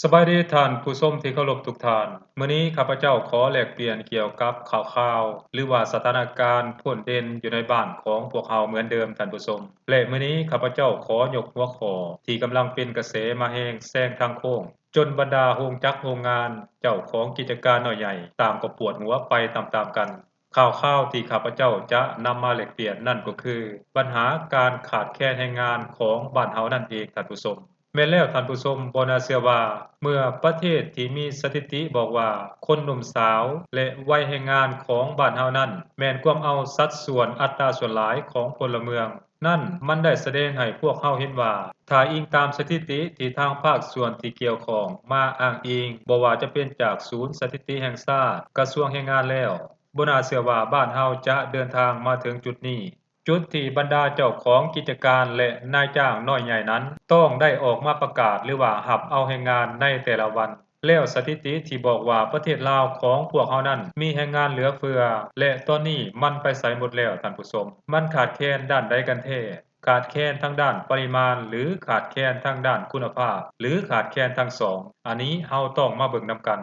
ສະບາຍດີທ່ານຜູ້ຊົມທີ່ເຄົາລົບທຸກທ່ານ. ມື້ນີ້ຂ້າພະເຈົ້າຂໍແລກປ່ຽນກ່ຽວກັບຂ່າວຄາວ ຫຼືວ່າສະຖານະການພົ້ນເດັ່ນຢູ່ໃນບ້ານຂອງພວກເຮົາເໝືອນເດີມທ່ານຜູ້ຊົມ. ແລະ ມື້ນີ້ຂ້າພະເຈົ້າຂໍຍົກຫົວຂໍ້ທີ່ກຳລັງເປັນກະແສມາແຮງແຊງທາງໂຄ້ງ ຈົນບັນດາໂຮງຈັກໂຮງງານ, ເຈົ້າຂອງກິດຈະການນ້ອຍໃຫຍ່ ຕ່າງກໍປວດຫົວໄປຕາມໆກັນ. ຂ່າວຄາວທີ່ຂ້າພະເຈົ້າຈະນຳມາແລກປ່ຽນນັ້ນກໍຄື ບັນຫາການຂາດແຄນແຮງງານຂອງບ້ານເຮົານັ້ນເອງທ່ານຜູ້ຊົມ. ແມ່ນແລ້ວທ່ານຜູ້ຊົມ, ບໍ່ໜ້າເຊື່ອວ່າ ເມື່ອປະເທດທີ່ມີສະຖິຕິບອກວ່າ ຄົນໜຸ່ມສາວ ແລະ ໄວແຮງງານຂອງບ້ານເຮົານັ້ນ ແມ່ນກວມເອົາສັດສ່ວນອັດຕາສ່ວນຫຼາຍຂອງພົນລະເມືອງ ນັ້ນມັນໄດ້ສະແດງໃຫ້ພວກເຮົາເຫັນວ່າ ຖ້າອີງຕາມສະຖິຕິທີ່ທາງພາກສ່ວນທີ່ກ່ຽວຂ້ອງມາອ້າງອີງ, ບໍ່ວ່າຈະເປັນຈາກສູນສະຖິຕິແຫ່ງຊາດ, ກະຊວງແຮງງານແລ້ວ, ບໍ່ໜ້າເຊື່ອວ່າບ້ານເຮົາຈະເດີນທາງມາເຖິງຈຸດນີ້, ຈຸດທີ່ບັນດາເຈົ້າຂອງກິດຈະການ ແລະ ນາຍຈ້າງນ້ອຍໃຫຍ່ນັ້ນ ຕ້ອງໄດ້ອອກມາປະກາດ ຫຼືວ່າຮັບເອົາແຮງງານໃນແຕ່ລະວັນ. ແລ້ວສະຖິຕິທີ່ບອກວ່າປະເທດລາວຂອງພວກເຮົານັ້ນມີແຮງງານເຫຼືອເຟືອ ແລະ ຕອນນີ້ມັນໄປໃສໝົດແລ້ວທ່ານຜູ້ຊົມ? ມັນຂາດແຄນດ້ານໃດກັນແທ້? ຂາດແຄນທາງດ້ານປະລິມານ ຫຼື ຂາດແຄນທາງດ້ານຄຸນນະພາບ ຫຼື ຂາດແຄນທັງສອງ? ອັນນີ້ເຮົາຕ້ອງມາເບິ່ງນຳກັນ.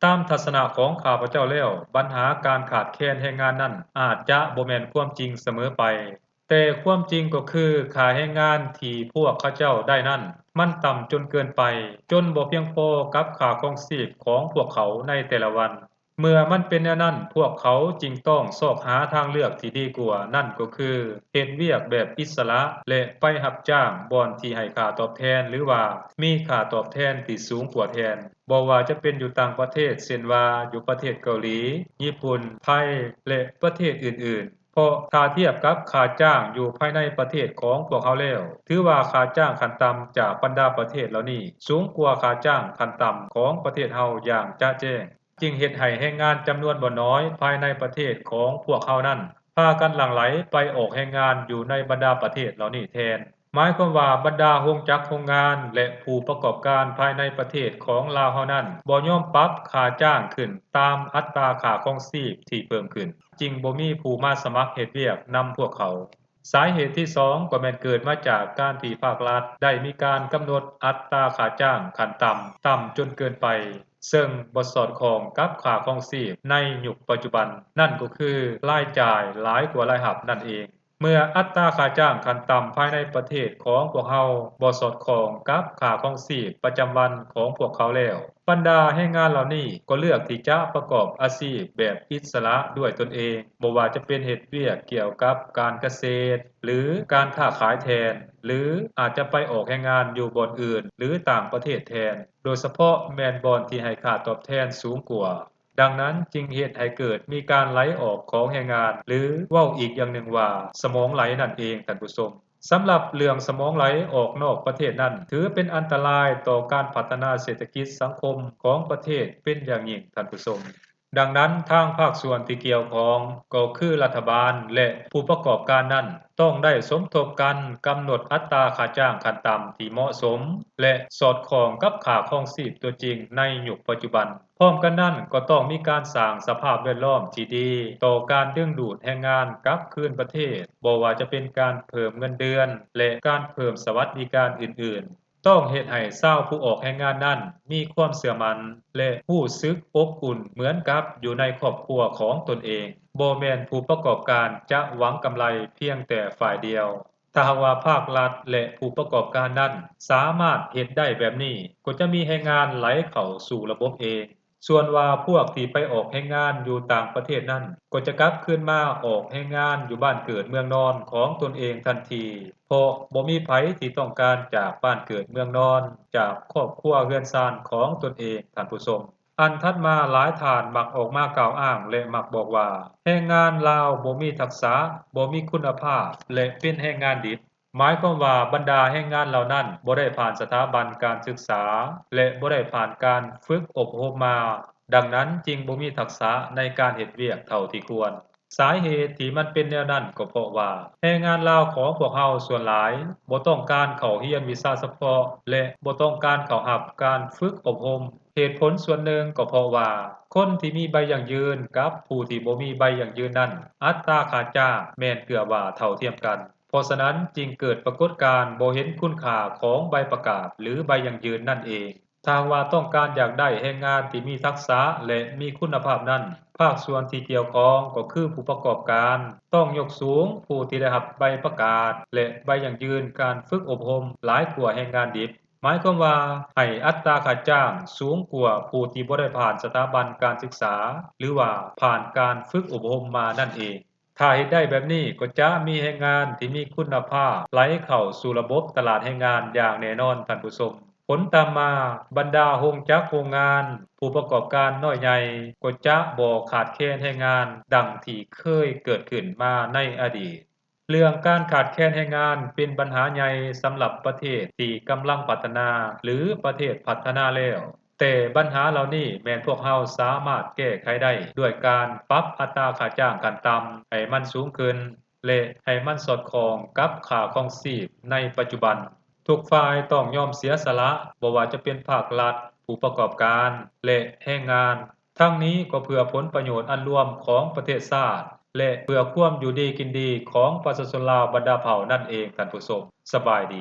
ຕາມທັດສະນະຂອງຂ້າພະເຈົ້າແລ້ວ, ບັນຫາການຂາດແຄນແຮງງານນັ້ນ ອາດຈະບໍ່ແມ່ນຄວາມຈິງສະເໝີໄປ. ແຕ່ຄວາມຈິງກໍຄື ຄ່າແຮງງານທີ່ພວກເຂົາເຈົ້າໄດ້ນັ້ນ ມັນຕ່ຳຈົນເກີນໄປ, ຈົນບໍ່ພຽງພໍກັບຄ່າຄອງຊີບຂອງພວກເຂົາໃນແຕ່ລະວັນ. ເມື່ອມັນເປັນແນວນັ້ນ, ພວກເຂົາຈຶ່ງຕ້ອງຊອກຫາທາງເລືອກທີ່ດີກວ່າ, ນັ້ນກໍຄືເຮັດວຽກແບບອິດສະຫຼະ ແລະ ໄປຮັບຈ້າງບ່ອນທີ່ໃຫ້ຄ່າຕອບແທນ ຫຼືວ່າມີຄ່າຕອບແທນທີ່ສູງກວ່າແທນ, ບໍ່ວ່າຈະເປັນຢູ່ຕ່າງປະເທດ, ເຊັ່ນວ່າຢູ່ປະເທດເກົາຫຼີ, ຍີ່ປຸ່ນ, ໄທ ແລະ ປະເທດອື່ນໆ. ເພາະຖ້າທຽບກັບຄ່າຈ້າງຢູ່ພາຍໃນປະເທດຂອງພວກເຮົາແລ້ວ, ຖືວ່າຄ່າຈ້າງຂັ້ນຕ່ຳຈາກບັນດາປະເທດເຫຼົ່ານີ້ ສູງກວ່າຄ່າຈ້າງຂັ້ນຕ່ຳຂອງປະເທດເຮົາຢ່າງຈະແຈ້ງ, ຈຶ່ງເຮັດໃຫ້ແຮງງານຈຳນວນບໍ່ນ້ອຍພາຍໃນປະເທດຂອງພວກເຮົານັ້ນ ພາກັນຫຼັ່ງໄຫຼໄປອອກແຮງງານຢູ່ໃນບັນດາປະເທດເຫຼົ່ານີ້ແທນ. ໝາຍຄວາມວ່າບັນດາໂຮງຈັກໂຮງງານ ແລະ ຜູ້ປະກອບການພາຍໃນປະເທດຂອງລາວເຮົານັ້ນ ບໍ່ຍອມປັບຄ່າຈ້າງຂຶ້ນຕາມອັດຕາຄ່າຄອງຊີບທີ່ເພີ່ມຂຶ້ນ, ຈຶ່ງບໍ່ມີຜູ້ມາສະໝັກເຮັດວຽກນຳພວກເຂົາ. ສາເຫດທີສອງກໍແມ່ນເກີດມາຈາກການທີ່ພາກລັດໄດ້ມີການກຳນົດອັດຕາຄ່າຈ້າງຂັ້ນຕ່ຳ ຕ່ຳຈົນເກີນໄປ, ເຊິ່ງບໍ່ສອດຄ່ອງກັບຄ່າຄອງຊີບໃນຍຸກປັດຈຸບັນ, ນັ້ນກໍຄືລາຍຈ່າຍຫຼາຍກວ່າລາຍຮັບນັ້ນເອງ. ເມື່ອອັດຕາຄ່າຈ້າງຂັ້ນຕ່ຳພາຍໃນປະເທດຂອງພວກເຮົາບໍ່ສອດຄ່ອງກັບຄ່າຄອງຊີບປະຈຳວັນຂອງພວກເຂົາແລ້ວ, ບັນດາແຮງງານເຫຼົ່ານີ້ກໍເລືອກທີ່ຈະປະກອບອາຊີບແບບອິດສະຫຼະດ້ວຍຕົນເອງ, ບໍ່ວ່າຈະເປັນເຮັດວຽກກ່ຽວກັບການກະເສດ ຫຼື ການຄ້າຂາຍແທນ, ຫຼື ອາດຈະໄປອອກແຮງງານຢູ່ບ່ອນອື່ນ ຫຼື ຕ່າງປະເທດແທນ, ໂດຍສະເພາະແມ່ນບ່ອນທີ່ໃຫ້ຄ່າຕອບແທນສູງກວ່າ. ດັ່ງນັ້ນຈຶ່ງເຮັດໃຫ້ເກີດມີການໄຫຼອອກຂອງແຮງງານ ຫຼື ເວົ້າອີກຢ່າງໜຶ່ງວ່າ ສະໝອງໄຫຼນັ້ນເອງທ່ານຜູ້ຊົມ. ສຳລັບເລື່ອງສະໝອງໄຫຼອອກນອກປະເທດນັ້ນ ຖືເປັນອັນຕະລາຍຕໍ່ການພັດທະນາເສດຖະກິດສັງຄົມຂອງປະເທດເປັນຢ່າງຍິ່ງທ່ານຜູ້ຊົມ. ດັ່ງນັ້ນທາງພາກສ່ວນທີ່ກ່ຽວຂ້ອງ ກໍຄືລັດຖະບານ ແລະ ຜູ້ປະກອບການນັ້ນ ຕ້ອງໄດ້ສົມທົບກັນກຳນົດອັດຕາຄ່າຈ້າງຂັ້ນຕ່ຳທີ່ເໝາະສົມ ແລະ ສອດຄ່ອງກັບຄ່າຄອງຊີບຕົວຈິງໃນຍຸກປັດຈຸບັນ. ພ້ອມກັນນັ້ນກໍຕ້ອງມີການສ້າງສະພາບແວດລ້ອມທີ່ດີຕໍ່ການດຶງດູດແຮງງານກັບຄືນປະເທດ, ບໍ່ວ່າຈະເປັນການເພີ່ມເງິນເດືອນ ແລະ ການເພີ່ມສະຫວັດດີການອື່ນໆ. ຕ້ອງເຮັດໃຫ້ຊາວຜູ້ອອກແຮງງານນັ້ນມີຄວາມເຊື່ອໝັ້ນ ແລະ ຮູ້ສຶກອົບອຸ່ນເໝືອນກັບຢູ່ໃນຄອບຄົວຂອງຕົນເອງ, ບໍ່ແມ່ນຜູ້ປະກອບການຈະຫວັງກຳໄລພຽງແຕ່ຝ່າຍດຽວ. ຖ້າຫາກວ່າພາກລັດ ແລະ ຜູ້ປະກອບການນັ້ນສາມາດເຮັດໄດ້ແບບນີ້, ກໍຈະມີແຮງງານໄຫຼເຂົ້າສູ່ລະບົບເອງ. ສ່ວນວ່າພວກທີ່ໄປອອກແຮງງານຢູ່ຕ່າງປະເທດນັ້ນ ກໍຈະກັບຄືນມາອອກແຮງງານຢູ່ບ້ານເກີດເມືອງນອນຂອງຕົນເອງທັນທີ, ເພາະບໍ່ມີໃຜທີ່ຕ້ອງການຈາກບ້ານເກີດເມືອງນອນ, ຈາກຄອບຄົວເຮືອນຊານຂອງຕົນເອງ, ທ່ານຜູ້ຊົມ. ອັນຖັດມາຫຼາຍທ່ານມັກອອກມາກ່າວອ້າງ ແລະ ມັກບອກວ່າ ແຮງງານລາວບໍ່ມີທັກສະ, ບໍ່ມີຄຸນນະພາບ ແລະ ເປັນແຮງງານດິບ. ໝາຍຄວາມວ່າບັນດາແຮງງານເຫຼົ່ານັ້ນບໍ່ໄດ້ຜ່ານສະຖາບັນການສຶກສາ ແລະ ບໍ່ໄດ້ຜ່ານການຝຶກອົບຮົມມາ, ດັ່ງນັ້ນຈຶ່ງບໍ່ມີທັກສະໃນການເຮັດວຽກເທົ່າທີ່ຄວນ. ສາເຫດທີ່ມັນເປັນແນວນັ້ນກໍເພາະວ່າ ແຮງງານລາວຂອງພວກເຮົາສ່ວນຫຼາຍບໍ່ຕ້ອງການເຂົ້າຮຽນວິຊາສະເພາະ ແລະ ບໍ່ຕ້ອງການເຂົ້າຮັບການຝຶກອົບຮົມ. ເຫດຜົນສ່ວນໜຶ່ງກໍເພາະວ່າ ຄົນທີ່ມີໃບຢັ້ງຢືນກັບຜູ້ທີ່ບໍ່ມີໃບຢັ້ງຢືນນັ້ນ ອັດຕາຄ່າຈ້າງແມ່ນເກືອບວ່າເທົ່າທຽມກັນ. ເພາະສະນັ້ນຈຶ່ງເກີດປາກົດການບໍ່ເຫັນຄຸນຄ່າຂອງໃບປະກາດ ຫຼື ໃບຢັ້ງຢືນນັ້ນເອງ. ຖ້າຫາກວ່າຕ້ອງການຢາກໄດ້ແຮງງານທີ່ມີທັກສະ ແລະ ມີຄຸນນະພາບນັ້ນ, ພາກສ່ວນທີ່ກ່ຽວຂ້ອງກໍຄືຜູ້ປະກອບການ ຕ້ອງຍົກສູງຜູ້ທີ່ໄດ້ຮັບໃບປະກາດ ແລະ ໃບຢັ້ງຢືນການຝຶກອົບຮົມຫຼາຍກວ່າແຮງງານດິບ. ໝາຍຄວາມວ່າໃຫ້ອັດຕາຄ່າຈ້າງສູງກວ່າຜູ້ທີ່ບໍ່ໄດ້ຜ່ານສະຖາບັນການສຶກສາ ຫຼືວ່າຜ່ານການຝຶກອົບຮົມມານັ້ນເອງ. ຖ້າເຮັດໄດ້ແບບນີ້ກໍຈະມີແຮງງານທີ່ມີຄຸນນະພາບໄຫຼເຂົ້າສູ່ລະບົບຕະຫຼາດແຮງງານຢ່າງແນ່ນອນທ່ານຜູ້ຊົມ. ຜົນຕາມມາ, ບັນດາໂຮງຈັກໂຮງງານ, ຜູ້ປະກອບການນ້ອຍໃຫຍ່ກໍຈະບໍ່ຂາດແຄນແຮງງານດັ່ງທີ່ເຄີຍເກີດຂຶ້ນມາໃນອະດີດ. ເລື່ອງການຂາດແຄນແຮງງານເປັນບັນຫາໃຫຍ່ສຳລັບປະເທດທີ່ກຳລັງພັດທະນາ ຫຼື ປະເທດພັດທະນາແລ້ວ, ແຕ່ບັນຫາເຫຼົ່ານີ້ແມ່ນພວກເຮົາສາມາດແກ້ໄຂໄດ້ດ້ວຍການປັບອັດຕາຄ່າຈ້າງຂັ້ນຕ່ຳໃຫ້ມັນສູງຂຶ້ນ ແລະ ໃຫ້ມັນສອດຄ່ອງກັບຄ່າຄອງຊີບໃນປັດຈຸບັນ. ທຸກຝ່າຍຕ້ອງຍອມເສຍສະຫຼະ, ບໍ່ວ່າຈະເປັນພາກລັດ, ຜູ້ປະກອບການ ແລະ ແຮງງານ. ທັງນີ້ກໍເພື່ອຜົນປະໂຫຍດອັນລວມຂອງປະເທດຊາດ ແລະ ເພື່ອຄວາມຢູ່ດີກິນດີຂອງປະຊາຊົນລາວບັນດາເຜົ່ານັ້ນເອງທ່ານຜູ້ຊົມ. ສະບາຍດີ.